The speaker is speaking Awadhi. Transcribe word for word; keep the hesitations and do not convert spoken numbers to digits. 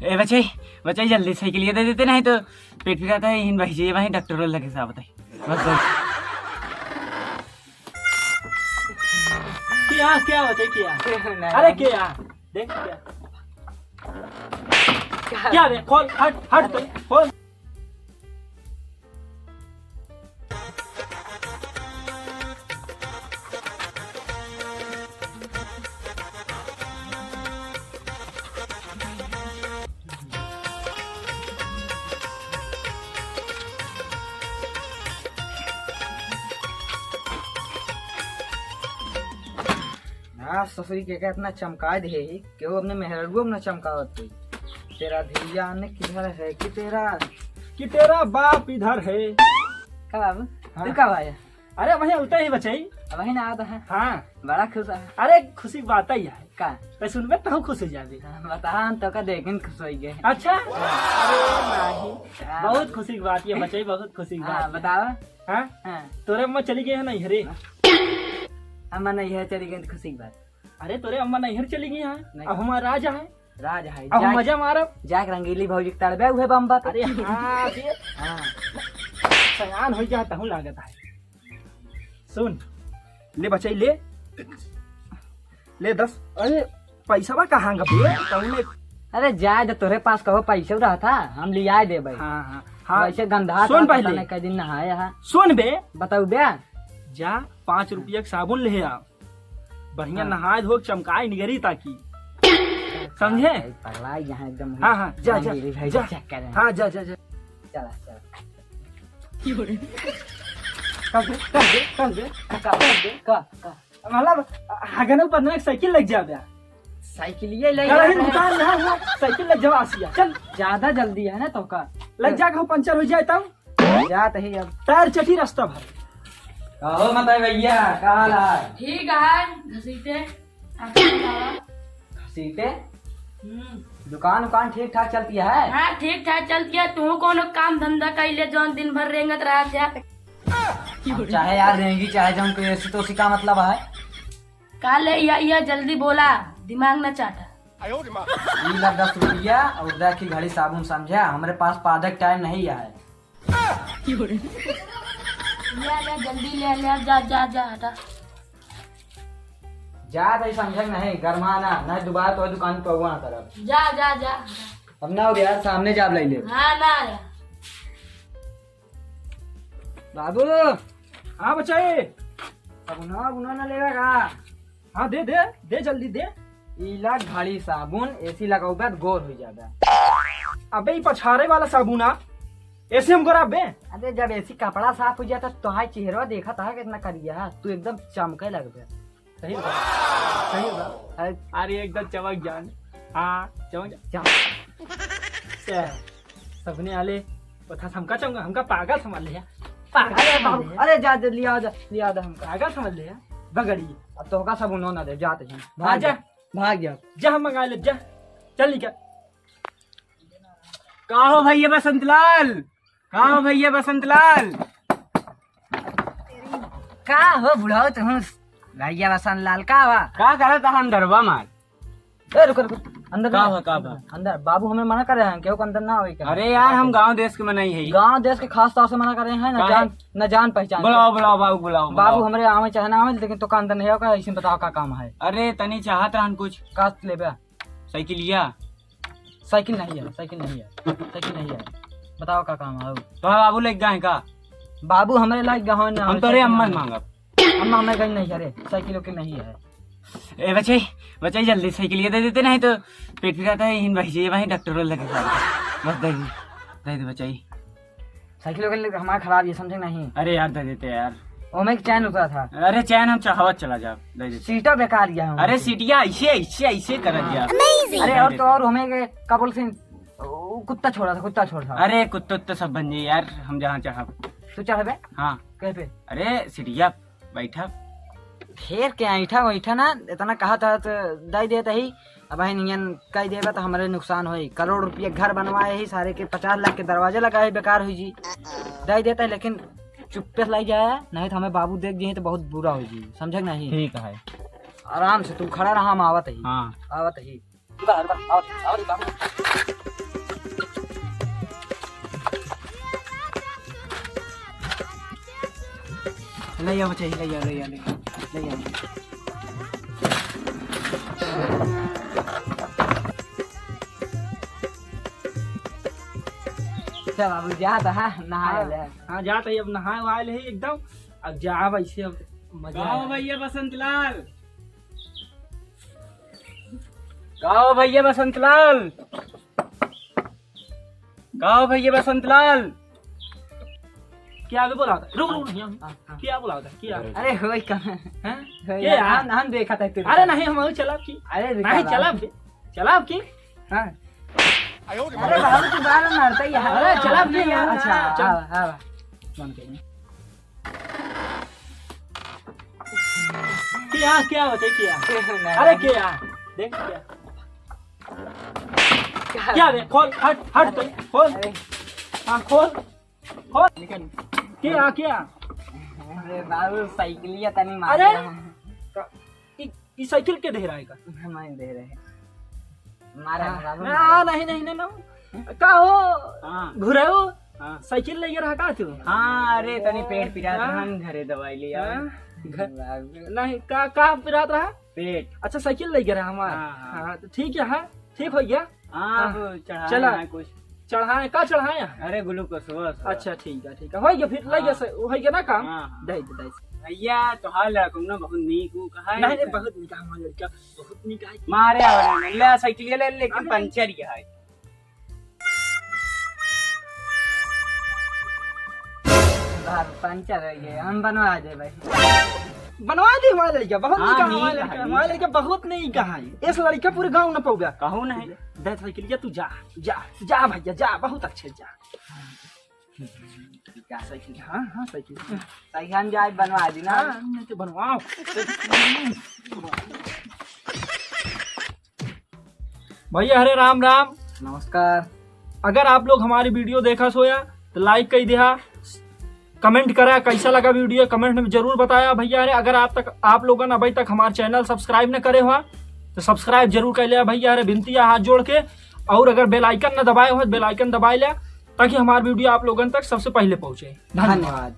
ए बच्चे, बच्चे, जल्दी साइकिलिया दे देते, नहीं तो पेट पिरात है, हिन भाई जी, वहीं डॉक्टर लगे साहब बताई। बस, बस। क्या, क्या बच्चे, क्या? नहीं। अरे क्या? देख क्या? क्या? क्या रे? खोल, हट, हट तो, खोल। हाँ, ससुरी के का इतना चमका दे ही कि वो अपने मेहररुआ में ना चमकावत कोई। तेरा धियान किधर है कि तेरा, कि तेरा बाप इधर है। का बाबू? हाँ। तू का भाई? अरे वही उल्टा ही बचाई। वही ना आता है। हाँ। बड़ा खुश है। अरे खुशी की बात ही है। का? तो सुनबे तो खुश हो जाबे। हाँ, बता, हम तो का देखें खुश हो गए। अच्छा? अरे भाई। हाँ। बहुत खुशी की बात ये बचाई, बहुत खुशी की हाँ, बात है। बतावा। हाँ? हाँ। तोरे अम्मा चली गई है ना, हरे? अम्मा नहीं है, चली गई तो खुशी की बात। अरे तोरे अम्मा नैहर चली गई है, नहीं। अब हमारा राज है। राज है, अब हम जाके, मजा मारब। जाके रंगीली भौजी के तड़बे उहे बम बात। अरे हाँ, ये हाँ। सयान हो गया, तहूँ लागत है। सुन, ले बचाई, ले, ले दस। अरे पैसा कहाँ का बे? तहूँ ले। अरे जाए दे, तोरे पास कहो पैसा रहा था, हम लियाए देबे। हाँ, हाँ, हाँ। वैसे गंधा सुन था, पता पहले। नहीं कै दिन नहाए हा। सुन बे। बताऊ बे। जा, पाँच रुपया के साबुन ले आ। बढ़िया हाँ। नहाए धो के चमकाए निगरी ताकि। समझे? भाई, पगला यहाँ एकदम। हाँ, हाँ, जा, जा, रंगीली भाई जा। चेक करें। हाँ, जा, जा, जा। चला, चला। कब दे, कब दे, कब दे, कब दे, का, का? मतलब, हगने ऊपर ना एक साइकिल लग जाबे। साइकिल ये ले अरे, जा। दुकान में है, वो साइकिल लग जावा आसिया। चल। ज्यादा जल्दी है ना तो का? लग जा, कहूँ पंचर हो जाए तब। जात ही अब। टायर चटी रास्ता भर। कहो मत है भैया, का हाल है? ठीक है, घसीटे। आप बतावा। घसीटे? हम्म। दुकान उकान ठीक ठाक चलती है? हाँ, ठीक ठाक चलती है। तू कोनो काम धंधा कैले जौन दिन भर रेंगत रहा था। अब चाहे यार रेंगी, चाहे जौन कोई ऐसी तो उसी का मतलब है। का ले या, या जल्दी बोला, दिमाग न चाटा। ई ला दस रुपया और दस की घड़ी साबुन समझा, हमरे पास पादे के टाइम नहीं है। ले, ले, जल्दी ले, ले, जा, जा, जा, हटा। जा भाई, समझे नहीं, गरमाना, नहीं दोबारा तो दुकान पे हुआ ना करब। जा, जा, जा। अब ना हो यार, सामने जाब ले ले। हाँ, ना यार। बाबू। हाँ बचाई। अब उन्हा, उन्हा ना लेगा का? हाँ, दे, दे, दे, जल्दी दे। ई ला घड़ी साबुन, एसी लगाउबे त गोर हो जाबे। अबे, ई पछारे वाला साबुन आ, एसी हम गोराबे। अबे, जब एसी कपड़ा साफ हो जाता, तोहार चेहरा देखा था कितना करिया है, तू एकदम चमके लगबे। सही बा, सही बा। अरे, अरे, एकदम चमक जान। हाँ, चमक जा। जा। से, सबने आले, पता हमका चमका, हमका पागल समझ लिया। पागल अरे समझ बाबू, लिया। अरे जा, जा, लिया जा, लिया जा हमका। पागल समझ लिया। बगड़ी। अब तोहका साबुन ना दे, जाते हैं। भाग आजा। जा। भाग जा। जा, हम मंगा ले, जा। चल निकल। का हो भैया बसंतलाल? का हो भैया बसंतलाल? का हो बुढ़ाओ तुम? भैया बसंतलाल का बा? का करत हन डरवा मार? ए, रुको, रुको। अंदर का ना। बा, का बा? अंदर। बाबू हमें मना करे हैं, केहू को अंदर ना आवे के। अरे यार, हम गांव देश के मनई है। गांव देश के खास तौर से मना करे हैं ना, काहे? जान, ना जान पहचान। बुलाओ, बुलाओ बाबू, बुलाओ, बाबू बुलाओ। हमरे आवे चाहे ना आवे, लेकिन तो का अंदर नहीं होगा, ऐसे बताओ का काम है। अरे तनी चाहत रहन कुछ। का लेबे? साइकिलिया। साइकिल नहीं है, साइकिल नहीं है, साइकिल नहीं है। बताओ का काम है? तोहरे बाबू लेके गए हैं का? बाबू हमरे लायक गए हैं ना, हम तोरे अम्मा से मांगब। अम्मा हमें कहीं नहीं है रे, साइकिल उकिल नहीं है। ए बच्चे, बच्चे जल्दी साइकिल ये दे देते, नहीं तो पेट पिरात है, हिन भाई जी, वहीं डॉक्टर लगे साहब। बस दे दे, दे दे बच्चे। साइकिल उकिल हमारा खराब है, समझे नहीं? अरे यार दे देते यार। ओमे के चैन उतरा था। अरे चैन हम चढ़ावत चला जा, दे देते। सीटा बेकार गया है अरे ओमे। सीटिया ऐसे, ऐसे, ऐसे कर दिया। अरे और तो और हमें के का बोलते हैं, ओ, कुत्ता छोड़ा था, कुत्ता छोड़ा था। अरे कुत्ता उत्ता सब बन जाई यार, हम जहाँ चाहब। तू चढ़बे? हाँ। कहीं पे? अरे सीटिया बैठा। फेर के ऐठा वैठा ना, इतना कहा था तो दे देता ही। अब है नियन कह देबा तो हमारे नुकसान होई। करोड़ रुपया घर बनवाए ही, सारे के पचास लाख के दरवाजे लगाए, बेकार हुई जी। दे देता है, लेकिन चुप्पे से लाई जाए, नहीं तो हमें बाबू देख जाए तो बहुत बुरा हो जी, समझे कि नहीं? ठीक है। आराम से तू खड़ा रहा, हम आवत ही। हाँ। आवत ही। रुका, रुका, आवत ही, आवत ही बाबू। ले आओ बच्चा, ले आओ, ले आओ, ले आओ, ले आओ। चल बाबू, जा तो, हाँ, नहाए हाँ, ले। हाँ, जा तो, अब नहाए वाले है एकदम। अब जा, अब ऐसे अब मजा का हो आए। भैया बसंत लाल? का हो भैया बसंत लाल? का हो भैया बसंत लाल? क्या अभी बोला था? रुक, रुक, रुक, यहाँ। हाँ, हाँ। क्या बोला था? क्या? अरे होई का? हैं? होई क्या? हम, हम देखा था तेरे अरे को। नहीं, हम चला की। अरे नहीं, चला। चला की। चला की? हाँ। अरे बाबू, तू बार मारता ही है। अरे चला की यार। अच्छा, चल। हाँ, हाँ। फोन करेंगे। क्या, क्या होता है, क्या? नहीं। अरे क्या? देख क्या? क्या? क्या रे? खोल, हट, हट, अरे, खोल। अरे। हाँ, खोल, खोल। निकल। क्या, क्या? अरे बाबू, साइकिलिया तनी मार अरे? रहा है। का-, ई, ई साइकिल के दे रहा है का? हमारे दे रहे हैं। मारा हाँ, ना बाबू, ना, मारा। नहीं, नहीं, नहीं, नहीं। का हो? हाँ। घुराओ? हाँ। साइकिल ले रहा का तू? हाँ, अरे, तनी पेट पिरात हाँ। हम घरे दवाई ले आओ। हाँ। घ-, बाबू। नहीं, का, का पिरात रहा? पेट। अच्छा, साइकिल ले रहा हमार। हाँ, हाँ। हाँ, तो ठीक है, हाँ, ठीक हो गया। हाँ, हाँ। अब चढ़ाए चला। हैं कुछ। चढ़ाए, का चढ़ाए हैं? अरे, ग्लूकोज, बस, बस। अच्छा, ठीक है, ठीक है। हो गया फिर, ले गया हाँ। से-, हो गया ना काम? हाँ, हाँ। दे दे, दे दे। भैया, तोहार लड़का ना बहुत नीक हूँ, कहा है नहीं, नहीं, इनका? बहुत नीक है हमारा लड़का, बहुत नीक है। मारे आवे ना, ले साइकिल ले, लेकिन अरे। पंचर ही है। बार पंचर हो गए, हम बनवा दे भाई। बनवा दे हमारे लड़का, बहुत हाँ, नीक है हमारे नीक लड़का, है, हमारे नीक लड़का है। बहुत नीक है। इस लड़का पूरे गांव न पौगा। कहूँ नहीं। दे साइकिल, जा तू जा, जा, जा भैया, जा, बहुत अच्छे, जा। जा साइकिल, हाँ, हाँ, साइकिल। साइकिल हम जाए बनवा दी ना। हाँ, नहीं तो बनवाओ। भैया, हरे राम राम। नमस्कार। अगर आप लोग हमारी वीडियो देखा सोया, तो लाइक कर दिया, कमेंट करा, कैसा लगा वीडियो, कमेंट में जरूर बताया। भैया, हरे, अगर आप तक, आप लोगन अभी तक हमार चैनल सब्सक्राइब न करे हुआ, तो सब्सक्राइब जरूर कर लिया। भैया, हरे, विनती है हाथ जोड़ के, और अगर बेल आइकन न दबाए हो, तो बेल आइकन दबाए लिया, ताकि हमार वीडियो आप लोगन तक सबसे पहले पहुँचे। धन्यवाद। धन्यवाद।